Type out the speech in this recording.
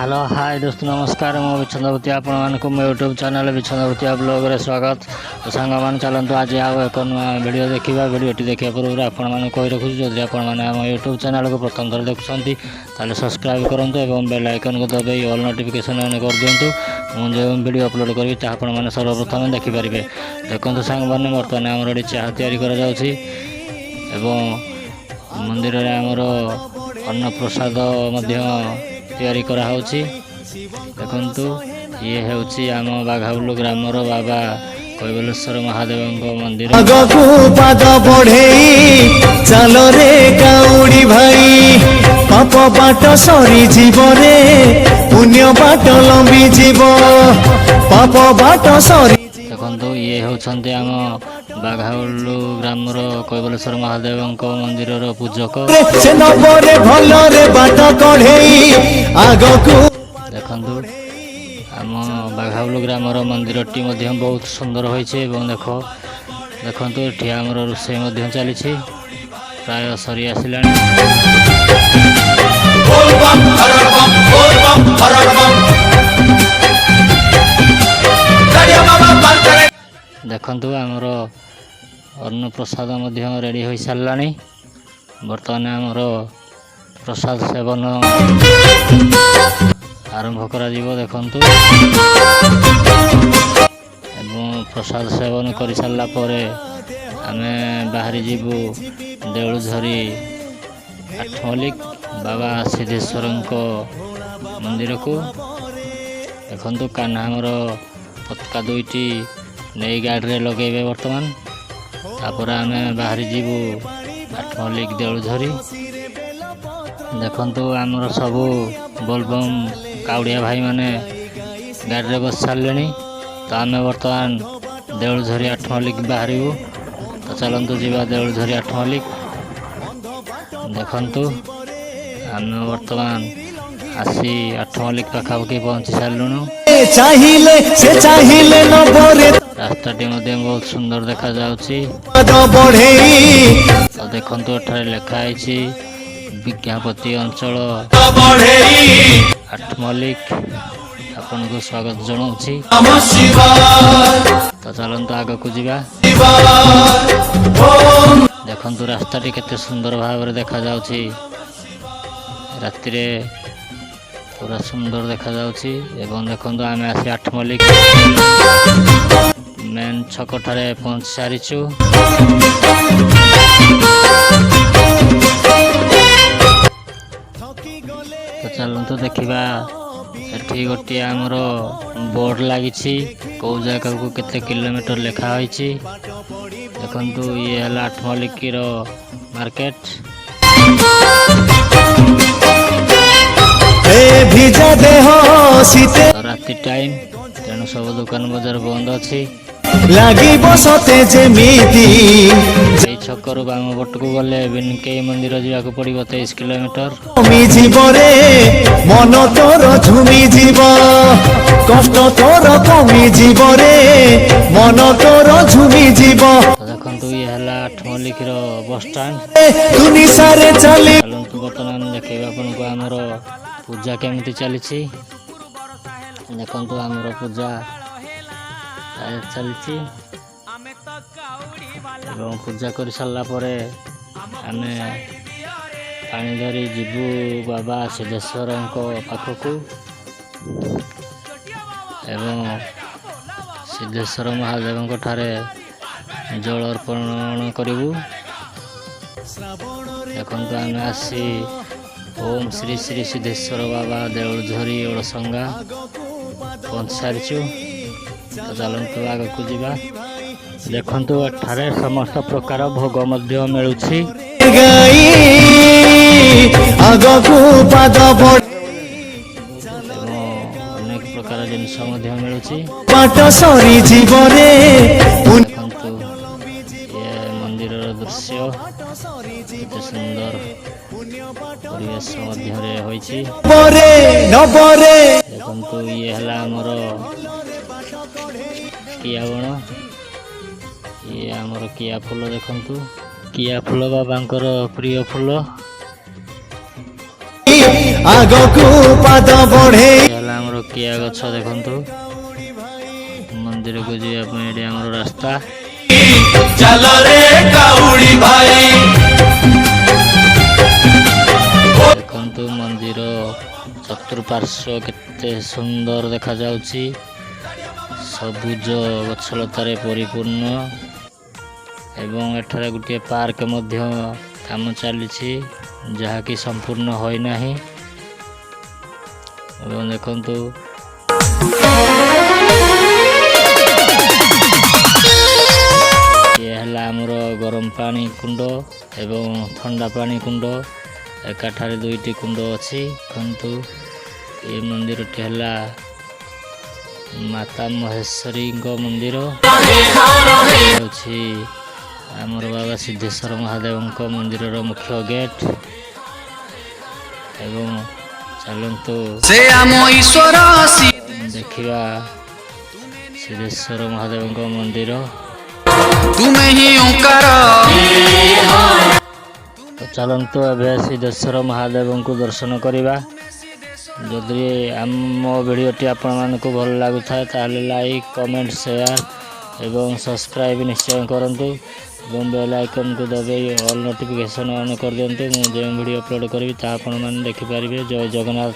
Hello, ହାଏ ଦୋସ୍ତ, ନମସ୍କାର। ମୁଁ ବିଛନ୍ଦବତୀ, ଆପଣମାନଙ୍କୁ ମୋ ୟୁଟ୍ୟୁବ୍ ଚ୍ୟାନେଲ୍ ବିଛନ୍ଦବତିଆ ବ୍ଲଗ୍ରେ ସ୍ୱାଗତ। ତ ସାଙ୍ଗମାନେ, ଚାଲନ୍ତୁ ଆଜି ଆଉ ଏକ ନୂଆ ଭିଡ଼ିଓ ଦେଖିବା। ଭିଡ଼ିଓଟି ଦେଖିବା ପୂର୍ବରୁ ଆପଣମାନଙ୍କୁ କହି ରଖୁଛି, ଯଦି ଆପଣମାନେ ଆମ ୟୁଟ୍ୟୁବ୍ ଚ୍ୟାନେଲ୍କୁ ପ୍ରଥମ ଥର ଦେଖୁଛନ୍ତି, ତାହେଲେ ସବସ୍କ୍ରାଇବ୍ କରନ୍ତୁ ଏବଂ ବେଲ୍ ଆଇକନ୍କୁ ଦବାଇ ଅଲ୍ ନୋଟିଫିକେସନ୍ ଅନ୍ କରିଦିଅନ୍ତୁ। ମୁଁ ଯେଉଁ ଭିଡ଼ିଓ ଅପଲୋଡ଼ କରିବି, ତାହା ଆପଣମାନେ ସର୍ବପ୍ରଥମେ ଦେଖିପାରିବେ। ଦେଖନ୍ତୁ ସାଙ୍ଗମାନେ, ବର୍ତ୍ତମାନ ଆମର ଏଠି ଚାହା ତିଆରି କରାଯାଉଛି ଏବଂ ମନ୍ଦିରରେ ଆମର ଅନ୍ନପ୍ରସାଦ ମଧ୍ୟ ତିଆରି କରାହେଉଛି। ଦେଖନ୍ତୁ, ଇଏ ହେଉଛି ଆମ ବାଘାବୁଲୁ ଗ୍ରାମର ବାବା କୈବଲେଶ୍ୱର ମହାଦେବଙ୍କ ମନ୍ଦିର। ଆଗକୁ ପାଦ ବଢେଇ ଚାଲରେ କାଉଡି ଭାଇ, ପାପ ବାଟ ସରିଯିବ ରେ, ପୁଣ୍ୟ ବାଟ ଲମ୍ବିଯିବ। ପାପ ବାଟ ସରି ଦେଖନ୍ତୁ, ଇଏ ହେଉଛନ୍ତି ଆମ ବାଘାବୁଲୁ ଗ୍ରାମର କୈବଲେଶ୍ୱର ମହାଦେବଙ୍କ ମନ୍ଦିରର ପୂଜକ। ସେ ନବରେ ଭଲରେ ବାଟ କଢେଇ ଆଗକୁ। ଦେଖନ୍ତୁ, ଆମ ବାଘାବୁଲୁ ଗ୍ରାମର ମନ୍ଦିରଟି ମଧ୍ୟ ବହୁତ ସୁନ୍ଦର ହୋଇଛି ଏବଂ ଦେଖନ୍ତୁ, ଏଠି ଆମର ରୋଷେଇ ମଧ୍ୟ ଚାଲିଛି, ପ୍ରାୟ ସରି ଆସିଲାଣି। ବୋଲ ବମ୍ ହର ବମ୍, ବୋଲ ବମ୍ ହର ବମ୍, ଗାଡ଼ିଆ ବାବା ପାର କରେ। ଦେଖନ୍ତୁ, ଆମର ଅନ୍ନପ୍ରସାଦ ମଧ୍ୟ ରେଡ଼ି ହୋଇସାରିଲାଣି। ବର୍ତ୍ତମାନ ଆମର ପ୍ରସାଦ ସେବନ ଆରମ୍ଭ କରାଯିବ। ଦେଖନ୍ତୁ, ଏବଂ ପ୍ରସାଦ ସେବନ କରିସାରିଲା ପରେ ଆମେ ବାହାରି ଯିବୁ ଦେଉଳଝରି ଆଠମଲ୍ଲିକ ବାବା ସିଦ୍ଧେଶ୍ୱରଙ୍କ ମନ୍ଦିରକୁ। ଦେଖନ୍ତୁ, କାହ୍ନା ଆମର ପତାକା ଦୁଇଟି ନେଇ ଗାଡ଼ିରେ ଲଗେଇବେ ବର୍ତ୍ତମାନ। ତାପରେ ଆମେ ବାହାରି ଯିବୁ ଆଠମଲ୍ଲିକ ଦେଉଳଝରି। ଦେଖନ୍ତୁ, ଆମର ସବୁ ବୋଲବମ୍ କାଉଡ଼ିଆ ଭାଇମାନେ ଗାଡ଼ିରେ ବସି ସାରିଲେଣି। ତ ଆମେ ବର୍ତ୍ତମାନ ଦେଉଳଝରି ଆଠମଲ୍ଲିକ ବାହାରିବୁ। ତ ଚାଲନ୍ତୁ ଯିବା ଦେଉଳଝରି ଆଠମଲ୍ଲିକ। ଦେଖନ୍ତୁ, ଆମେ ବର୍ତ୍ତମାନ ଆସି ଆଠମଲ୍ଲିକ ପାଖାପାଖି ପହଞ୍ଚି ସାରିଲୁଣୁ। ଚାହିଁଲେ, ସେ ଚାହିଁଲେ ନବରେ ରାସ୍ତାଟି ମଧ୍ୟ ବହୁତ ସୁନ୍ଦର ଦେଖାଯାଉଛି। ପାଦ ବଢେଇ ତ ଦେଖନ୍ତୁ, ଏଠାରେ ଲେଖା ହେଇଛି ବିଜ୍ଞାପତି ଅଞ୍ଚଳ ବଢେଇ ଆଠମଲ୍ଲିକ ଆପଣଙ୍କୁ ସ୍ୱାଗତ ଜଣାଉଛି। ନମ ଶିବାୟ। ତ ଚାଲନ୍ତୁ ଆଗକୁ ଯିବା। ଶିବାୟ ଓମ୍। ଦେଖନ୍ତୁ, ରାସ୍ତାଟି କେତେ ସୁନ୍ଦର ଭାବରେ ଦେଖାଯାଉଛି। ରାତିରେ ପୁରା ସୁନ୍ଦର ଦେଖାଯାଉଛି। ଏବଂ ଦେଖନ୍ତୁ, ଆମେ ଆସି ଆଠମଲ୍ଲିକ ମେନ୍ ଛକଠାରେ ପହଞ୍ଚି ସାରିଛୁ। ତ ଚାଲନ୍ତୁ ଦେଖିବା, ଏଠି ଗୋଟିଏ ଆମର ବୋର୍ଡ଼ ଲାଗିଛି, କେଉଁ ଜାଗାକୁ କେତେ କିଲୋମିଟର ଲେଖା ହୋଇଛି। ଦେଖନ୍ତୁ, ଇଏ ହେଲା ଆଠମଲ୍ଲିକର ମାର୍କେଟ। ଏ ଭିଜା ଦେହ ଶୀତେ ତ ରାତି ଟାଇମ୍, ତେଣୁ ସବୁ ଦୋକାନ ବଜାର ବନ୍ଦ ଅଛି। ଲାଗିବ ସତେ ଯେମିତି। ଏଇ ଛକରୁ ବାମ ପଟକୁ ଗଲେ ବିନକେଇ ମନ୍ଦିର ଯିବାକୁ ପଡ଼ିବ, 23 କିଲୋମିଟର। କମିଯିବ ରେ, ମନ ତୋର ଝୁମିଯିବ। କଷ୍ଟ ତୋର କମିଯିବ ରେ, ମନ ତୋର ଝୁମିଯିବ। ତ ଦେଖନ୍ତୁ, ଇଏ ହେଲା ଆଠମଲ୍ଲିକର ବସଷ୍ଟାଣ୍ଡ। ତୁ ନିଶାରେ ଚାଲି ଚାଲନ୍ତୁ, ବର୍ତ୍ତମାନ ଦେଖେଇବା ଆପଣଙ୍କୁ ଆମର ପୂଜା କେମିତି ଚାଲିଛି। ଦେଖନ୍ତୁ, ଆମର ପୂଜା ଚାଲିଛି ଏବଂ ପୂଜା କରିସାରିଲା ପରେ ଆମେ ପାଣି ଧରି ଯିବୁ ବାବା ସିଦ୍ଧେଶ୍ୱରଙ୍କ ପାଖକୁ ଏବଂ ସିଦ୍ଧେଶ୍ୱର ମହାଦେବଙ୍କ ଠାରେ ଜଳ ଅର୍ପଣ କରିବୁ। ଦେଖନ୍ତୁ, ଆମେ ଆସି ଓମ୍ ଶ୍ରୀ ଶ୍ରୀ ସିଦ୍ଧେଶ୍ୱର ବାବା ଦେଉଳଝରି ଓଡ଼ସଙ୍ଗା ପହଞ୍ଚି ସାରିଛୁ। ତ ଚାଲନ୍ତୁ ଆଗକୁ ଯିବା। ଦେଖନ୍ତୁ, ଏଠାରେ ସମସ୍ତ ପ୍ରକାର ଭୋଗ ମଧ୍ୟ ମିଳୁଛି। ଗାଇ ଆଗକୁ ପାଦ ବଢ ଏବଂ ଅନେକ ପ୍ରକାର ଜିନିଷ ମଧ୍ୟ ମିଳୁଛି। ବାଟ ସରିଯିବ ରେ। ଦେଖନ୍ତୁ, ଇଏ ମନ୍ଦିରର ଦୃଶ୍ୟ, କେତେ ସୁନ୍ଦର ପରିବେଶ ମଧ୍ୟରେ ହୋଇଛି। ପରେ ନବରେ। ଦେଖନ୍ତୁ, ଇଏ ହେଲା ଆମର କିଆ ବଣ। ଇଏ ଆମର କିଆ ଫୁଲ। ଦେଖନ୍ତୁ, କିଆ ଫୁଲ ବାବାଙ୍କର ପ୍ରିୟ ଫୁଲ। ଆଗକୁ ପାଦ ବଢେଇ। ଇଏ ହେଲା ଆମର କିଆ ଗଛ ଦେଖନ୍ତୁ। ମନ୍ଦିରକୁ ଯିବା ପାଇଁ ଏଠି ଆମର ରାସ୍ତା। ଚାଲରେ କାଉଡ଼ି ଭାଇ। ଦେଖନ୍ତୁ, ମନ୍ଦିର ଚତୁଃପାର୍ଶ୍ୱ କେତେ ସୁନ୍ଦର ଦେଖାଯାଉଛି, ସବୁଜ ଗଛଲତାରେ ପରିପୂର୍ଣ୍ଣ। ଏବଂ ଏଠାରେ ଗୋଟିଏ ପାର୍କ ମଧ୍ୟ କାମ ଚାଲିଛି, ଯାହାକି ସମ୍ପୂର୍ଣ୍ଣ ହୋଇନାହିଁ। ଏବଂ ଦେଖନ୍ତୁ, ଇଏ ହେଲା ଆମର ଗରମ ପାଣି କୁଣ୍ଡ ଏବଂ ଥଣ୍ଡା ପାଣି କୁଣ୍ଡ। ଏକାଠାରେ ଦୁଇଟି କୁଣ୍ଡ ଅଛି। ଦେଖନ୍ତୁ, ଏ ମନ୍ଦିରଟି ହେଲା ମାତା ମହେଶ୍ୱରୀଙ୍କ ମନ୍ଦିର। ହେଉଛି ଆମର ବାବା ସିଦ୍ଧେଶ୍ୱର ମହାଦେବଙ୍କ ମନ୍ଦିରର ମୁଖ୍ୟ ଗେଟ୍। ଏବଂ ଚାଲନ୍ତୁ ସେ ଆମ ଈଶ୍ୱର। ଦେଖିବା ସିଦ୍ଧେଶ୍ୱର ମହାଦେବଙ୍କ ମନ୍ଦିର। ତୁମେ ହିଁ ଓଙ୍କାର। ତ ଚାଲନ୍ତୁ, ଏବେ ସିଦ୍ଧେଶ୍ୱର ମହାଦେବଙ୍କୁ ଦର୍ଶନ କରିବା। ଯଦି ଆମ ଭିଡ଼ିଓଟି ଆପଣମାନଙ୍କୁ ଭଲ ଲାଗୁଥାଏ, ତାହେଲେ ଲାଇକ୍, କମେଣ୍ଟ, ସେୟାର ଏବଂ ସବସ୍କ୍ରାଇବ୍ ନିଶ୍ଚୟ କରନ୍ତୁ ଏବଂ ବେଲ୍ ଆଇକନ୍କୁ ଦବାଇ ଅଲ୍ ନୋଟିଫିକେସନ୍ ଅନ୍ କରିଦିଅନ୍ତୁ। ମୁଁ ଯେଉଁ ଭିଡ଼ିଓ ଅପଲୋଡ଼ କରିବି, ତାହା ଆପଣମାନେ ଦେଖିପାରିବେ। ଜୟ ଜଗନ୍ନାଥ।